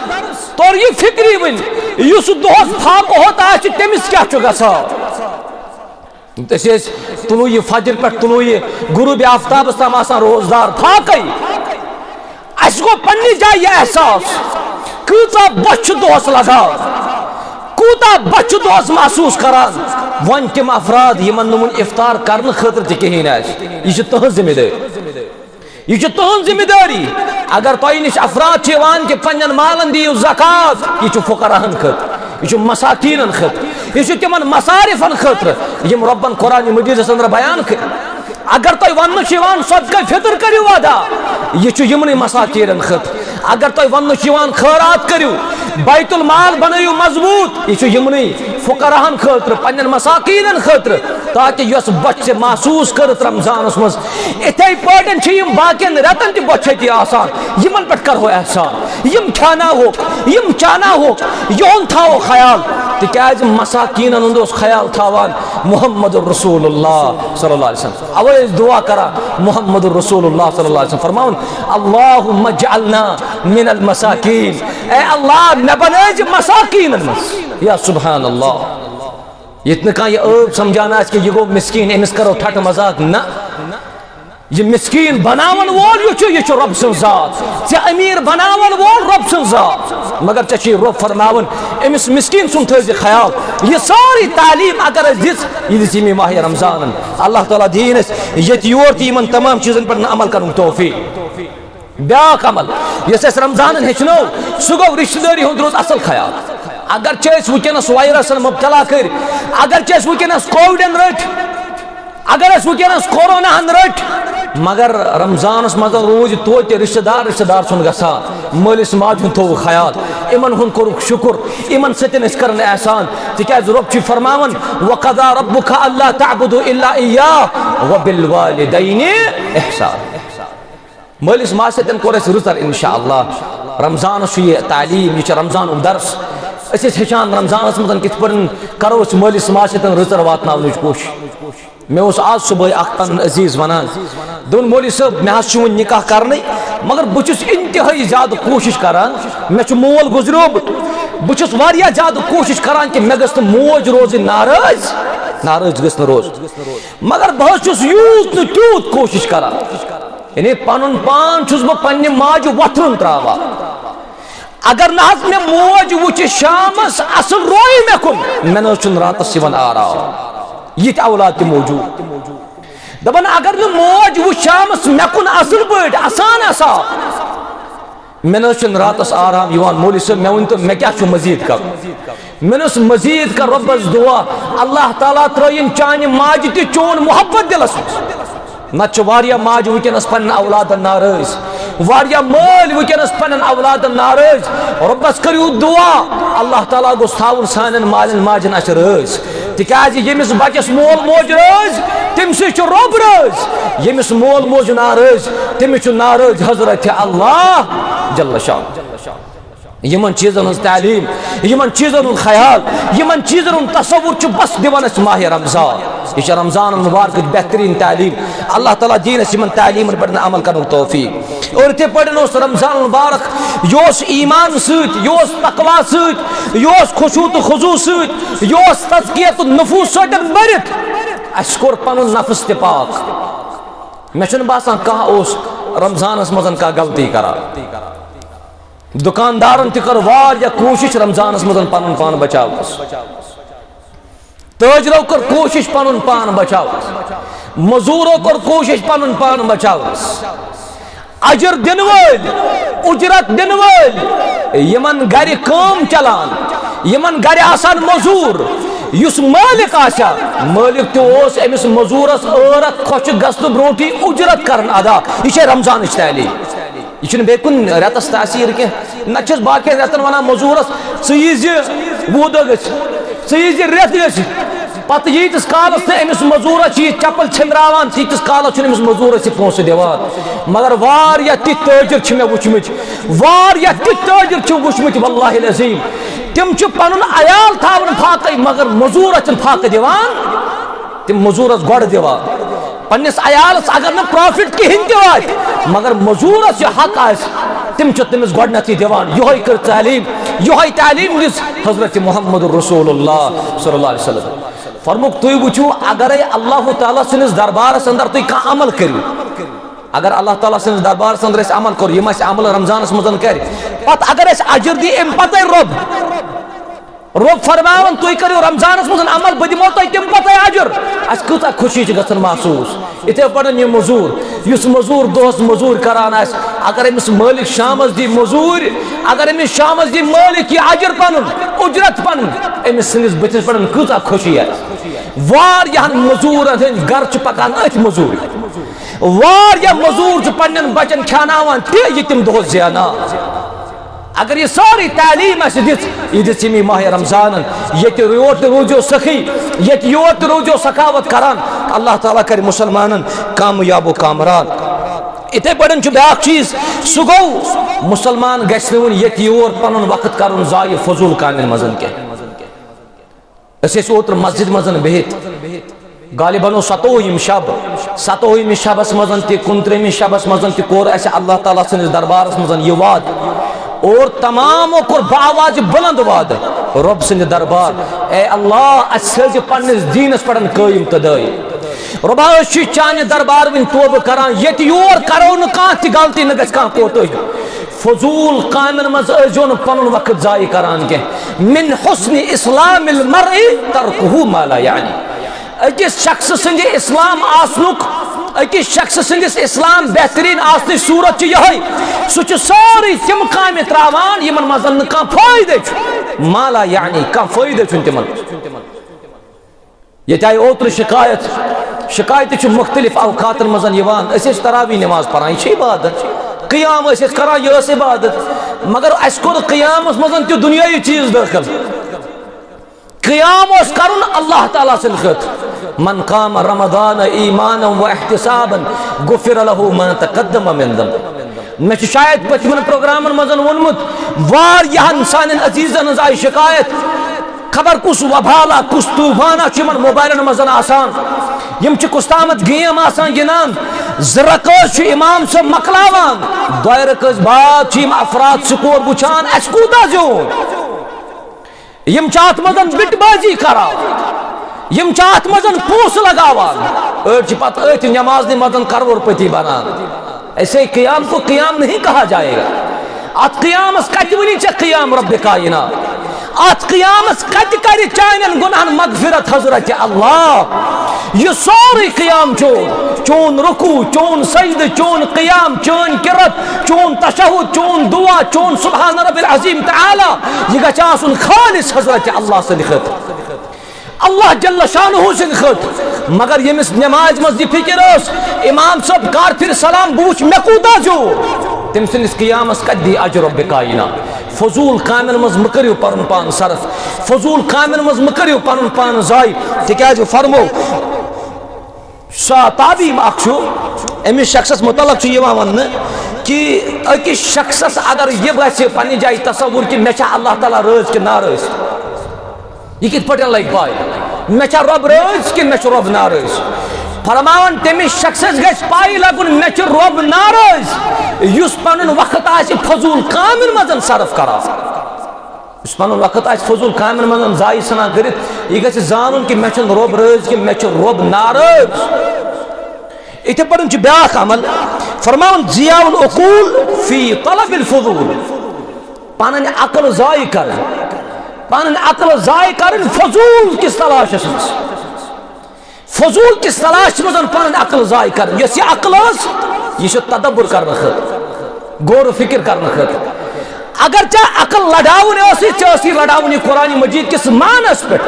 توٚر یہِ فکرِ وۄنۍ، یُس دۄہس فاقہٕ ہوت آسہِ، تٔمِس کیٛاہ چھُ گژھان؟ أسۍ ٲسۍ طلوع فجر پٮ۪ٹھ طلوع غروب آفتابس تام آسان روزدار، فاقے۔ اسہِ گوٚو پننہِ جایہِ یہِ احساس، کۭژاہ بۄچھِ چھِ دۄہس لگان، کوٗتاہ بۄچھِ چھِ دۄہس محسوٗس کران۔ وۄنۍ تِم افراد یِمن نہٕ وُنہِ افطار کرنہٕ خٲطرٕ تہِ کِہیٖنۍ آسہِ، یہِ چھِ تُہنٛز ذمہ دٲری۔ یہِ چھِ تُہنٛز ذمہ دٲری۔ اگر تۄہہِ نِش افراد چھِ یِوان کہِ پننٮ۪ن مالن دِیِو زکوٰۃ، یہِ چھُ فقراہن خٲطرٕ، یہِ چھُ مساکیٖنن خٲطرٕ، یہِ چھُ تِمن مصارفن خٲطرٕ، یِم رۄبن قرآن مجیدس اندر بیان کٔرۍ۔ اگر تۄہہِ وننہٕ چھُ یِوان صدقہ فطر کٔرِو ادا، یہِ چھُ یِمنٕے مساکیٖنن خٲطرٕ۔ اگر تۄہہِ وننہٕ چھُ یِوان خٲرات کٔرِو، بیت المال بنٲیِو مضبوٗط، یہِ چھُ یِمنٕے فقراہن خٲطرٕ، پننٮ۪ن مساکیٖنن خٲطرٕ، تاکہِ یۄس بۄچھِ ژےٚ محسوٗس کٔرٕتھ رمضانس منٛز، اِتھے پٲٹھۍ چھِ یِم باقین رٮ۪تن تہِ بۄچھِ تی آسان، یِمن پٮ۪ٹھ کرہو احسان، یِم کھیاناوہوکھ، یِم چاناوہوکھ، یِہُنٛد تھاوو خیال، تِکیازِ مساکیٖنن ہُنٛد اوس خیال تھاوان محمد رسول اللہ صلی اللہ علیہ وسلم۔ اوے ٲسۍ دعا کران، محمد رسول اللہ صلی اللہ علیہ وسلم فرماوُن، اللہم اجعلنا من المساکین، اے اللہ، مےٚ بنٲوزِ مساکیٖنن منٛز۔ یا سبحان اللہ، ییٚتہِ نہٕ کانٛہہ یہِ عٲب سمجھان آسہِ کہِ یہِ گوٚو مسکیٖن، أمِس کرو ٹھٹہٕ مذاق، نہ۔ یہِ مسکیٖن بناون وول یُس چھُ، یہِ چھُ رۄب سٕنٛز ذات۔ ژےٚ أمیٖر بناون وول رۄب سٕنٛز ذات۔ مگر ژےٚ چھُے رۄب فرماوان، أمِس مسکیٖن سُنٛد تھٲوزِ خیال۔ یہِ سٲرٕے تعلیٖم اگر اَسہِ دِژ، یہِ دِژ ییٚمی ماہِ رمضانن۔ اللہ تعالیٰ دِیِن اَسہِ ییٚتہِ یور تہِ یِمن تمام چیٖزن پٮ۪ٹھ عمل کرنُک توفیٖق۔ بیٛاکھ عمل یُس اَسہِ رمضانن ہیٚچھنو، سُہ گوٚو رشتہٕ دٲری ہُنٛد روٗز اصل خیال۔ اگر چھِ أسۍ وٕنکیٚنس وایرسن مبتلا کٔرۍ، اگر چھِ أسۍ وٕنکیٚنس کووِڈن رٔٹۍ، اگر أسۍ وٕنکیٚنس کوروناہن رٔٹۍ، مگر رمضانس منٛز روٗزۍ توتہِ رشتہٕ دار رشتہٕ دار سُنٛد گژھان، مٲلِس ماجہِ ہُنٛد تھوٚوُکھ خیال، یِمن ہُنٛد کوٚرُکھ شُکُر، یِمن سۭتۍ أسۍ کرن احسان، تِکیازِ رۄب چھُ فرماوان، وقضى ربك الا تعبدوا الا اياه وبالوالدين احسانا۔ مٲلِس ماجہِ سۭتۍ کوٚر اَسہِ رٕژر، انشاءاللہ۔ رمضانس چھُ یہِ تعلیٖم، یہِ چھُ رمضانُک درس۔ أسۍ ٲسۍ ہیٚچھان رمضانس منٛز کِتھ پٲٹھۍ کرو أسۍ مٲلِس ماجہِ سۭتۍ رٕژر واتناونٕچ کوٗشِش۔ مےٚ اوس آز صُبحٲے اکھ پنُن عزیٖز ونان، دوٚپُن، "مولوی صٲب، مےٚ حظ چھُ وُنہِ نکاح کرنٕے، مگر بہٕ چھُس انتہٲیی زیادٕ کوٗشِش کران، مےٚ چھُ مول گُزریومُت، بہٕ چھُس واریاہ زیادٕ کوٗشِش کران کہِ مےٚ گٔژھ نہٕ موج روزٕنۍ ناراض، ناراض گٔژھ نہٕ روزٕنۍ، مگر بہٕ حظ چھُس یوٗت نہٕ تیوٗت کوٗشِش کران۔" یعنی پنُن پان چھُس بہٕ پننہِ ماجہِ وۄتھرُن تراوان۔ اگر نہٕ حظ مےٚ موج وٕچھِ شامس اصل رویہِ مےٚ کُن، مےٚ نہٕ حظ چھُنہٕ راتس یِوان آرام۔ یِتھۍ اولاد تہِ موجود۔ دپان اگر نہٕ موج وٕچھِ شامس مےٚ کُن اصل پٲٹھۍ، اسان اسان، مےٚ نہٕ حظ چھُنہٕ راتس آرام یِوان۔ مولوی صٲب، مےٚ ؤنۍ تو، مےٚ کیٛاہ چھُ مزید کرُن؟ مےٚ نہٕ حظ مزید کر رۄبس دعا، اللہ تعالیٰ ترٲیِن چانہِ ماجہِ تہِ چون محبت دِلس منٛز۔ نتہٕ چھِ واریاہ ماجہِ وٕنکیٚنس پننٮ۪ن اولادن ناراض، واریاہ مٲلۍ وٕنکیٚنس پننٮ۪ن اولادن ناراض۔ رۄبس کٔرِو دعا، اللہ تعالیٰ گوٚژھ تھاوُن سانٮ۪ن مالٮ۪ن ماجٮ۪ن اَسہِ رٲضۍ، تِکیازِ ییٚمِس بچس مول موج رٲضۍ، تٔمۍ سٕے چھُ رۄب رٲضۍ۔ ییٚمِس مول موج ناراض، تٔمِس چھُ ناراض حضرت اللہ جل شانہ۔ یِمن چیٖزن ہٕنٛز تعلیٖم، یِمن چیٖزن ہُنٛد خیال، یِمن چیٖزن ہُنٛد تصور چھُ بس دِوان اَسہِ ماہِ رمضان۔ یہِ چھےٚ رمضان المبارکٕچ بہتریٖن تعلیٖم۔ اللہ تعالیٰ دِیِن اَسہِ یِمن تعلیٖمن پٮ۪ٹھ عمل کرنُک توفیٖق۔ اور یِتھے پٲٹھۍ اوس رمضان المبارک، یہِ اوس ایمان سۭتۍ، یہِ اوس تقویٰ سۭتۍ، یہِ اوس خشوع تہٕ خضوع سۭتۍ، یہِ اوس تزکیت النفوس سۭتۍ بٔرِتھ۔ اَسہِ کوٚر پنُن نفس تہِ پاک۔ مےٚ چھُنہٕ باسان کانٛہہ اوس رمضانس منٛز کانٛہہ غلطی کران۔ دُکاندارن تہِ کٔر واریاہ کوٗشِش رمضانس منٛز پنُن پان بچاونس۔ تٲجرو کٔر کوٗشِش پنُن پان بچاونس۔ مزوٗرو کٔر کوٗشِش پنُن پان بچاونس۔ اجر دِنہٕ وٲلۍ، اُجرت دِنہٕ وٲلۍ، یِمن گرِ کٲم چلان، یِمن گرِ آسان مزوٗر، یُس مٲلِک آسہِ ہا، مٲلِک تہِ اوس أمِس مزوٗرس ٲرکھ خۄشٕک گژھنہٕ برونٹھٕے اُجرت کران ادا۔ یہِ چھےٚ رمضانٕچ تعلیٖم۔ یہِ چھُنہٕ بیٚیہِ کُنہِ رٮ۪تَس تاثیٖر کینٛہہ۔ نَتہٕ چھِس باقیَن رٮ۪تَن وَنان مٔزوٗرَس، "ژٕ یی زِ وُہ دۄہ گٔژھِ، ژٕ یی زِ رٮ۪تھ گٔژھِ۔" پَتہٕ ییٖتِس کالَس نہٕ أمِس مٔزوٗرَس چھِ یہِ چَپَل ژھِنٛدراوان، تیٖتِس کالَس چھُنہٕ أمِس مٔزوٗرَس یہِ پونٛسہٕ دِوان۔ مگر واریاہ تِتھۍ تٲجِر چھِ مےٚ وٕچھمٕتۍ، واریاہ تِتھۍ تٲجِر چھِ وٕچھمٕتۍ، واللہ العظیٖم۔ تِم چھِ پَنُن عیال تھاوان فاقَے، مگر مٔزوٗرَس چھِنہٕ فاقہٕ دِوان۔ تِم مٔزوٗرَس گۄڈٕ دِوان۔ پننِس عیالس اگر نہٕ پرافٹ کِہیٖنۍ تہِ واتہِ، مگر مٔزوٗرس یہِ حق آسہِ، تِم چھِ تٔمِس گۄڈٕنیتھٕے دِوان۔ یِہوٚے کٔر تعلیٖم، یِہوٚے تعلیٖم دِژ حضرت محمد رسول اللہ صلی اللہ علیہ وسلم۔ فرمووُکھ، تُہۍ وٕچھِو، اگرے اللہ تعالیٰ سٕنٛدِس دربارس اندر تُہۍ کانٛہہ عمل کٔرِو، اگر اللہ تعالیٰ سٕنٛدِس دربارس اندر أسۍ عمل کوٚر، یِم اَسہِ عمل رمضانس منٛز کرِ، پتہٕ اگر اَسہِ اجر دی، اَمہِ پتے رۄب، رۄب فرماوان، تُہۍ کٔرِو رمضانس منٛز عمل، بہٕ دِمو تۄہہِ تَمہِ پتے اجر۔ اَسہِ کۭژاہ خوشی چھِ گژھان محسوٗس۔ یِتھے پٲٹھۍ یہِ مٔزوٗر، یُس مٔزوٗر دۄہس مٔزوٗرۍ کران آسہِ، اگر أمِس مٲلِک شامس دی مٔزوٗرۍ، اگر أمِس شامس دی مٲلِک یہِ اجر پنُن، اُجرت پنُن، أمِس سٕنٛدِس بٕتھِس پٮ۪ٹھ کۭژاہ خوشی آسہِ۔ واریاہن مٔزوٗرن ہٕنٛدۍ گرٕ چھِ پکان أتھۍ مٔزوٗرۍ۔ واریاہ مٔزوٗر چھِ پننٮ۪ن بچن کھیاناوان تہِ، یہِ تِم دۄہس زینان۔ اگر یہِ سٲرٕے تعلیٖم اَسہِ دِژ، یہِ دِژ ییٚمی ماہِ رمضانن، ییٚتہِ یور تہِ روٗزیو سخی، ییٚتہِ یور تہِ روٗزیو سخاوت کران، اللہ تعالیٰ کرِ مُسلمانن کامیاب و کامران۔ یِتھے پٲٹھۍ چھُ بیٛاکھ چیٖز، سُہ گوٚو، مُسلمان گژھِ نہٕ وۄنۍ ییٚتہِ یور پنُن وقت کرُن ضایع فضوٗل کامٮ۪ن منٛز کینٛہہ۔ أسۍ ٲسۍ اوترٕ مسجد منٛز بِہِتھ، غالباً اوس ستووُہِم شب، ستووُہِمِس شبس منٛز تہِ، کُنترٛہمِس شبس منٛز تہِ کوٚر اَسہِ اللہ تعالیٰ سٕنٛدِس دربارس منٛز یہِ وعدٕ، اور تمامو کوٚر بآواز بلند وعدٕ رۄب سٕنٛدِ دربار، اے اللہ، اَسہِ تھٲوزِ پننِس دیٖنس پٮ۪ٹھ قٲیِم تہٕ دٲیِم۔ رۄبا، أسۍ چھِ چانہِ دربار وٕنۍ توبہٕ کران، ییٚتہِ یور کرو نہٕ کانٛہہ تہِ غلطی، نہٕ گژھِ کانٛہہ کوتٲہی۔ فضوٗل کامٮ۪ن منٛز ٲسۍزیو نہٕ پنُن وقت ضایع کران کینٛہہ۔ من حسن اسلام المرء ترکہ ما لا یعنی۔ أکِس شخصہٕ سٕنٛدِ اسلام آسنُک، أکِس شخصہٕ سٕنٛدِس اسلام بہتریٖن آسنٕچ صوٗرت چھِ یِہوٚے، سُہ چھُ سٲرٕے تِم کامہِ ترٛاوان، یِمن منٛز نہٕ کانٛہہ فٲیدٕ چھُ، ما لا یعنی، کانٛہہ فٲیدٕ چھُنہٕ تِمن۔ ییٚتہِ آیہِ اوترٕ شکایت، شکایتہٕ چھِ مُختٔلِف اوقاتن منٛز یِوان۔ أسۍ ٲسۍ تراویح نماز پران، یہِ چھِ عبادت۔ قیام ٲسۍ أسۍ کران، یہِ ٲس عبادت۔ مگر اَسہِ کوٚر قیامس منٛز تہِ دُنیٲیی چیٖز دٲخل۔ قیام اوس کرُن اللہ تعالیٰ سٕنٛدِ خٲطرٕ۔ من قام رمضان ایمانا و احتسابا غفر له ما تقدم من ذنبه۔ مےٚ چھُ شاید پٔتمٮ۪ن پروگرامن منٛز ووٚنمُت، واریاہن سانٮ۪ن عزیزن ہٕنٛز آیہِ شکایت، خبر کُس وبالا، کُس طوفانا چھُ یِمن موبایلن منٛز آسان۔ یِم چھِ کُستامتھ گیم آسان گِنٛدان۔ زٕ رکٲژ چھُ امام صٲب مۄکلاوان، دۄیہِ رکٲژ بعد چھِ یِم افراد سکور وٕچھان، اَسہِ کوٗتاہ زیوٗن۔ یِم چھِ اَتھ منٛز بِٹ بازی کران، یِم چھِ اَتھ منٛز پونٛسہٕ لگاوان، أڑۍ چھِ پتہٕ أتھۍ نمازنٕے منٛز کرور پتی بنان۔ ایسے قیام کو قیام نہیں کہا جائے گا۔ اتھ قیامس کتہِ ونی ژےٚ قیام رب کائنات؟ اتھ قیامس کتہِ کرِ چانٮ۪ن گناہن مغفرت حضرت اللہ؟ یہِ سورُے قیام چون، چون رکوع، چون سجدٕ، چون قیام، چٲنۍ قرت، چون تشہد، چون دعا، چون سبحان رب العظیم تعالی، یہِ گژھِ آسُن خالص حضرت اللہ سٕنٛدِ خٲطرٕ۔ اللہ جل شانہ سٕنٛدِ خٲطرٕ۔ مگر ییٚمِس نمازِ منٛز یہِ فکر ٲس، امام صٲب کر پھِرِ سلام، بہٕ وٕچھِ مےٚ کوٗتاہ زیوٗن، تٔمۍ سٕنٛدِس قیامس کتہِ دی اجر رب کائنات؟ فضوٗل کامٮ۪ن منٛز مہٕ کٔرِو پنُن پان صرف، فضوٗل کامٮ۪ن منٛز مہٕ کٔرِو پنُن پان ضایع، تِکیازِ فرمو، سۄ تعلیٖم اکھ چھُ، أمِس شخصس متعلق چھُ یِوان وننہٕ، کہِ أکِس شخصس اگر یہِ گژھِ پننہِ جایہِ تصور کہِ مےٚ چھا اللہ تعالیٰ رٲضۍ کِنہٕ ناراض، یہِ کِتھ پٲٹھۍ لگہِ پاے؟ مےٚ چھا رۄب رٲضۍ کِنہٕ مےٚ چھُ رۄب ناراض؟ فرماوان، تٔمِس شخصس گژھِ پاے لگُن، مےٚ چھُ رۄب ناراض، یُس پنُن وقت آسہِ فضوٗل کامٮ۪ن منٛز صرف کران۔ یُس پنُن وقت آسہِ فضوٗل کامٮ۪ن منٛز ضایع ژھٕنان کٔرِتھ، یہِ گژھِ زانُن کہِ مےٚ چھُنہٕ رۄب رٲضۍ کِنہٕ مےٚ چھُ رۄب ناراض۔ یِتھے پٲٹھۍ چھُ بیٛاکھ عمل، فرماوان، ضیاع العقول فی طلب الفضول۔ پنٕنۍ عقل ضایع کرٕنۍ، پنٕنۍ عقل ضایع کرٕنۍ فضوٗل کِس تلاشس منٛز۔ فضوٗل کِس تلاشس منٛز پنٕنۍ عقل ضایع کرٕنۍ۔ یۄس یہِ عقل ٲس، یہِ چھِ تدبر کرنہٕ خٲطرٕ، غور و فکر کرنہٕ خٲطرٕ۔ اگر ژےٚ عقل لڑاوٕنۍ ٲسٕے، ژےٚ ٲسٕے لڑاوٕنۍ یہِ قرآن مجید کِس معنس پٮ۪ٹھ۔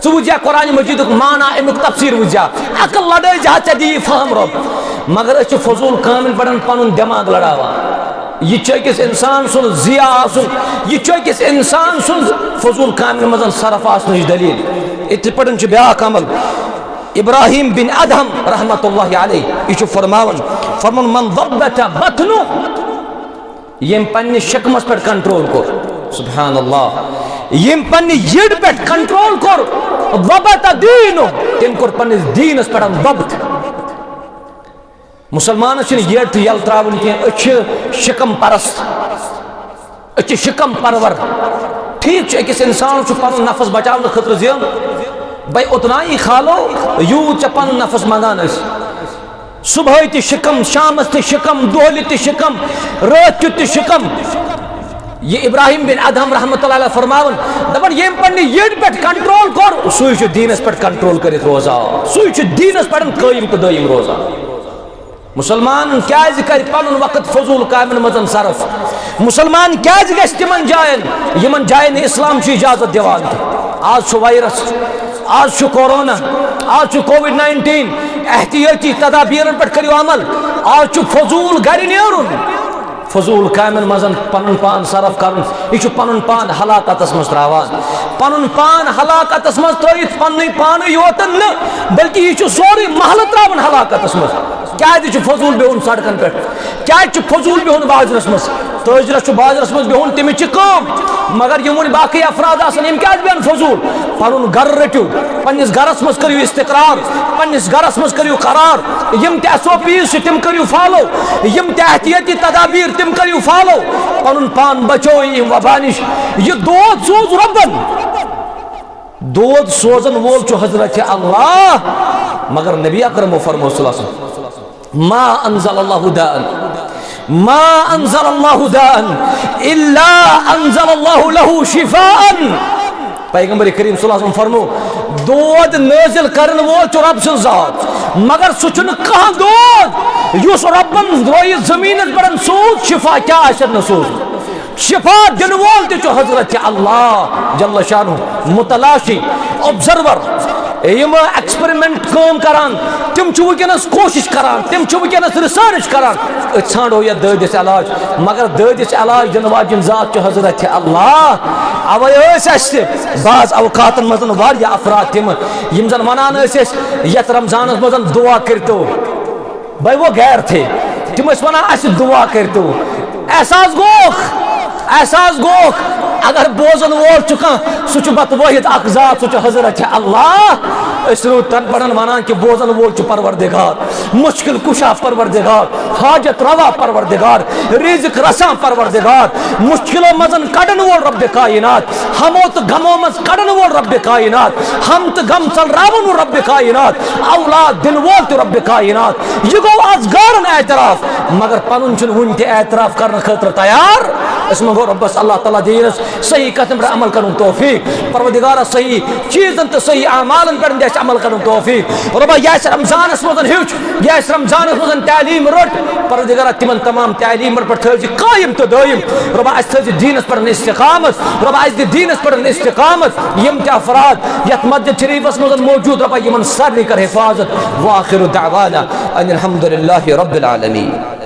ژٕ وٕچھ یا قرآن مجیدُک معنی، اَمیُک تفسیر وٕچھ یا۔ عقل لڑٲے زِ ہا ژےٚ دِیی فہم رۄب۔ مگر أسۍ چھِ فضوٗل کامٮ۪ن پٮ۪ٹھ پنُن دٮ۪ماغ لڑاوان۔ یہِ چھُ أکِس اِنسان سُنٛد ضیاع آسُن، یہِ چھُ أکِس اِنسان سُنٛد فضوٗل کامٮ۪ن منٛز صرف آسنٕچ دٔلیٖل۔ یِتھے پٲٹھۍ چھُ بیٛاکھ عمل، ابراہیم بن ادہم رحمتہ اللہ علیہ، یہِ چھُ فرماوان، فرمان، من ضبط بطنہ، ییٚمۍ پننِس شکمس پٮ۪ٹھ کنٹرول کوٚر، سبحان اللہ، ییٚمۍ پننہِ یٔڈ پٮ۪ٹھ کنٹرول کوٚر، ضبط دینہ، تٔمۍ کوٚر پننِس دیٖنس پٮ۪ٹھ ضبط۔ مسلمانس چھنہٕ یٔڈ تہٕ یلہٕ تراوٕنۍ کینٛہہ، أسۍ چھِ شکم پرست، أسۍ چھِ شکم پرور۔ ٹھیک چھُ، أکِس انسانس چھُ پنُن نفس بچاونہٕ خٲطرٕ زِ بھائی اتنا ہی کھا لو، یوٗت ژےٚ پنُن نفس منگان آسہِ۔ صبحٲے تہِ شکم، شامس تہِ شکم، دۄہلہِ تہِ شکم، رٲتھ کیُتھ تہِ شکم۔ یہِ ابراہیم بن ادہم رحمتہ اللہ علیہ فرماوان، دپان، ییٚمۍ پننہِ یٔڈ پٮ۪ٹھ کنٹرول کوٚر، سُے چھُ دیٖنس پٮ۪ٹھ کنٹرول کٔرِتھ روزان، سُے چھُ دیٖنس پٮ۪ٹھ قٲیِم تہٕ دٲیِم روزان۔ مسلمان کیازِ کرِ پنُن وقت فضوٗل کامٮ۪ن منٛز صرف؟ مسلمان کیازِ گژھِ تِمن جاین، یِمن جاین نہٕ اسلام چھُ اجازت دِوان؟ آز چھُ وائرس، آز چھُ کورونا، آز چھُ کووڈ نائنٹین۔ احتیاطی تدابیرن پٮ۪ٹھ کٔرِو عمل۔ آز چھُ فضوٗل گرِ نیرُن، فضوٗل کامٮ۪ن منٛز پنُن پان صرف کرُن، یہِ چھُ پنُن پان ہلاکتس منٛز تراوان۔ پنُن پان ہلاکتس منٛز ترٲوِتھ پننُے پانٕے یوت نہٕ، بلکہِ یہِ چھُ سورُے محلہٕ تراوان ہلاکتس منٛز۔ کیازِ چھُ فضوٗل بِہُن سڑکن پٮ۪ٹھ؟ کیازِ چھُ فضوٗل بِہُن بازرس منٛز؟ تٲجرس چھُ بازرس منٛز بِہُن، تٔمِس چھِ کٲم۔ مگر یِم وۄنۍ باقٕے افراد آسن، یِم کیازِ بیٚہن فضوٗل؟ پنُن گرٕ رٔٹِو، پننِس گرس منٛز کٔرِو استقرار، پننِس گرس منٛز کٔرِو قرار۔ یِم تہِ ایس او پیز چھِ، تِم کٔرِو فالو۔ یِم تہِ احتیاطی تدابیر، تِم کٔرِو فالو۔ پنُن پان بچٲیِو یِم وبا نِش۔ یہِ دود سوز رۄبن۔ دود سوزن وول چھُ حضرت اللہ، مگر نبی اکرمو فرمو صلی اللہ علیہ وسلم، ما انزل اللہ داء، ما انزل اللہ داء الا انزل اللہ لہ شفاء۔ پیغمبر کریم صلی اللہ علیہ وسلم فرمو، دود نازل کرن وول چھُ رب سٕنٛز ذات، مگر سُہ چھُنہٕ کانٛہہ دود یُس ربن رویہِ زمینس پٮ۪ٹھ سوز، شفا کیٛاہ آسن نہٕ سوز۔ شفا دِنہٕ وول تہِ چھُ حضرت اللہ جل شانہ، متلاشی، آبزرور۔ یِم ایکسپیریمنٹ کٲم کران، تِم چھِ وٕنکیٚنَس کوٗشِش کران، تِم چھِ وٕنکیٚنَس ریسرچ کران۔ أسۍ ژھانڈو یَتھ دٲدِس علاج، مگر دٲدِس علاج دِنہٕ واجٮ۪ن ذات چھُ حضرت اللہ۔ اَوَے ٲسۍ اَسہِ بعض اوقاتَن منٛز واریاہ افراد تِم، یِم زَن وَنان ٲسۍ اَسہِ، یَتھ رمضانَس منٛز دُعا کٔرۍتو۔ بھائی، وہ غیر تھے، تِم ٲسۍ وَنان، اَسہِ دُعا کٔرۍتو۔ احساس گوٚوکھ، احساس گوٚوکھ، اگر بوزن وول چھُ کانٛہہ، سُہ چھُ بت وٲحد اکھ ذات، سُہ چھُ حضرت اللہ۔ أسۍ روٗدۍ تَنہٕ پٮ۪ٹھ وَنان کہِ بوزن وول چھُ پروردگار، مُشکِل کُشا پروردگار، حاجت روا پروردگار، رزق رساں پروردگار، مُشکِلو منٛز کَڑن وول رب کائنات، ہمو تہٕ غمو منٛز کڑن وول رب کائنات، ہم تہٕ غم ژلراون وول رب کائنات، اولاد دن وول تہِ رب کائنات۔ یہ گو از گارن اعتراف، مگر پنن چھُنہٕ وُنہِ تہِ اعتراف کرنہٕ خٲطرٕ تیار۔ أسۍ منگو ربس اللہ تعالیٰ دِیِنس صحیح کتھن پٮ۪ٹھ عمل کرنُک توفیق۔ پروردگارا، صحیح چیزن تہٕ صحیح اعمالن پٮ۪ٹھ دِ اَسہِ عمل کرنُک توفیق۔ ربا، یہِ اَسہِ رمضانس منٛز ہیوٚچھ، یہِ اَسہِ رمضانس منٛز تعلیٖم رٔٹ، پروردگارا، تِمن تمام تعلیٖمن پٮ۪ٹھ تھٲوزِ قٲیِم تہٕ دٲیِم۔ رۄبا، اَسہِ تھٲوزِ دیٖنَس پٮ۪ٹھ استقامت۔ رۄبا، اَسہِ دِ دیٖنَس پٮ۪ٹھ استقامت۔ یِم تہِ افراد یَتھ مسجد شریٖفَس منٛز موجوٗد، رۄبا، یِمَن سارنٕے کر حفاظت۔ وآخر دعوانا ان الحمد للہ رب العالمین۔